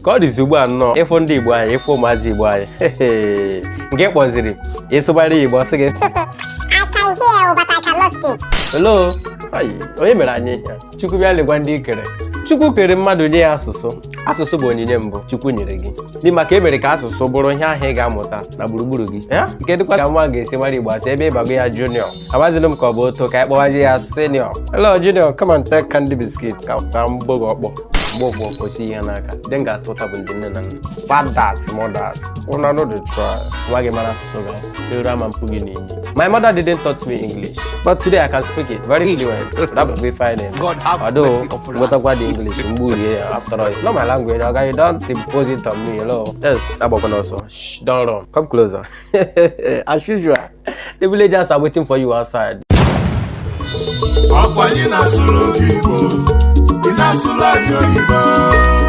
Ka ọ dịzi ugbu a nnọọ, ịfụ ndị Igbo anyị, ịfụ ụmụazị Igbo anyị nke kpọziri ịsụgbara Igbo, ọ sị gị, I can hear, but I cannot speak. "Hello." Ayi, onye mere anyị ihe a? Chukwu, bịa lekwa ndị kere. Chukwu kere mmadụ, nye ya asụsụ. Asụsụ bụ onyinye mbụ Chukwu nyere gị, dị maka e mere ka asụsụ bụrụ ihe ahụ ị ga-amụta na gburugburu gị ya. Nke dịkwa ka nwa ga-esi mara Igbo asị ebe ịbago ya junior, amazịlụ m ka ọ bụ oto ka anyị kpọwazi ya senior. "Hello junior, come and take candy biscuit." Ka m gbo gị ọkpọ mgbe ụfọ kwesị ihe n'aka dị m ga-atụ ụta bụ ndị nne na nna, fathers, mothers, una no dey try. Nwa gị mara asụsụ ga-asụ eru ama mpụ gị n'imi. My mother didn't taught me English, but today I can speak it very fluent. That will be fine. God have Although mercy upon us. nwetakwa the English mgburie ya. After all, it's not my language. Oga, you don't impose it on me. Hello, yes, agbakwana ọsọ. Shh, don't run, come closer. As usual, the villagers are waiting for you outside. Ọkwa anyị na-asụrụ gị Igbo, ị na-asụrụ anyị oyibo.